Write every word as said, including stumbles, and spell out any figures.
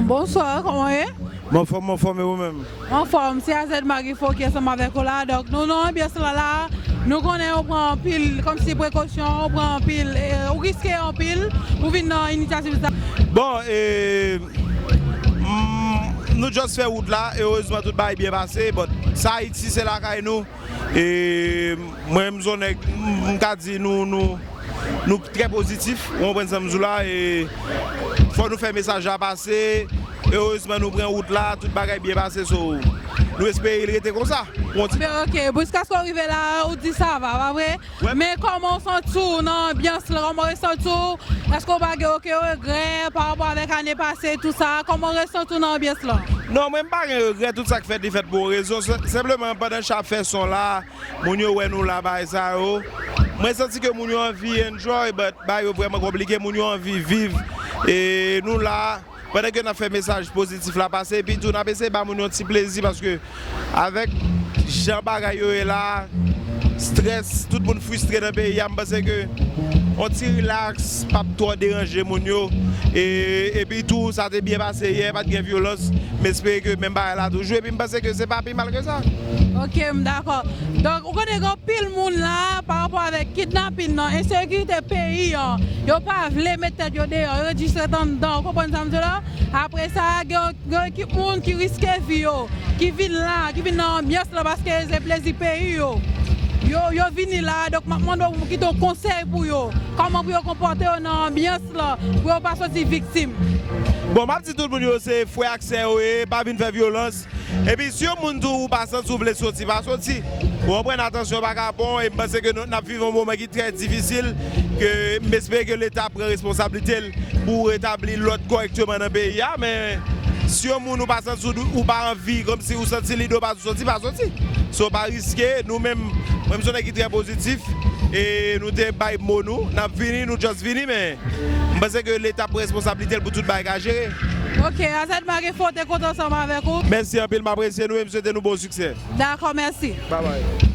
Bonswa, kòman w ye? Mwen anfòm, mwen anfòm, e ou menm? Anfòm, se A Z Magifo ki ansanm avèk ou la. Donk, nou nan anbyans lan la, nou konnen ou pran anpil, kòmsi prekosyon, ou pran anpil, e, ou riske anpil pou vin nan inisyativ sa. Bon, e, mm, nou just fè wout la, e erezman tout bagay byen pase. But sa Ayiti, se lakay nou. E mwen, m se yon nèg, m, m ka di nou, nou, nou trè pozitif, ou konprann sa m di w la, e fò nou fè mesaj la pase. Erezman, nou pran wout la, tout bagay byen pase, so, nou espere l rete konsa pou yon ti. Ben, ok, jiskaske w rive la, ou di sa va, pa vre? Wè. Men kòman w santi w nan anbyans la, kòman w santi w? Èske w pa gen okenn regrè pa rapò avèk ane pase, tou sa? Kòman w santi w nan anbyans la? Non, mwen, m pa gen regrè, tout sa k fèt, li fèt pou yon rezon. Se, senpleman, pandan chan ap fè son la, moun yo wè nou la, bagay sa yo. Mwen santi ke moun yo anvi enjoy, but bagay yo vrèman konplike, moun yo anvi viv. E nou la, pandan ke n ap fè mesaj pozitif la pase, epi tou n ap eseye ba moun yo yon ti plezi, paske avèk jan bagay yo ye la, strès, tout moun fristre nan peyi a, m panse ke yon ti rilaks p ap twò deranje moun yo. E, epi tou, sa te byen pase yè, pa t gen vyolans. M espere ke menm bagay la toujou. Epi m panse ke se pa pi mal ke sa. Ok, m dakò. Donk, ou konnen gen anpil moun la, pa rapò avèk kidnapin nan, ensekirite peyi an, yo pa vle met tèt yo deyò, yo rejis ret anndan, ou konprann sa m di w la? Apre sa, gen, gen ekip moun ki riske vi yo, ki vin la, ki vin nan anbyans la, paske se plezi peyi yo. Yo, yo vini la, donk m ap mande w pou kite yon konsèy pou yo. Kòman pou yo konpòte yo nan anbyans la, pou yo pa soti viktim? Bon, m ap di tout moun yo, se frè ak sè yo ye, pa vin fè vyolans. Epi si yon moun di w ou pa santi w vle soti, pa soti. Ou konprann, atansyon pa ka bon, e m panse ke nou, n ap viv yon moman ki trè difisil, ke m espere ke Leta pran responsablite l pou retabli lòd kòrèkteman nan peyi a, men si yon moun ou pa santi w, ou pa anvi, kòmsi ou santi lide w pa soti, pa soti. So, pa riske, nou menm, mwen, m se yon nèg ki trè pozitif, e nou te bay mo nou, n ap vini, nou just vini, men m panse ke Leta pran responsablite l pou tout bagay ka jere. Ok, A Z Magifo te kontan ansanm avèk ou. Mèsi anpil, m apresye nou e m swete nou bon siksè. Dakò, mèsi. Bye bye.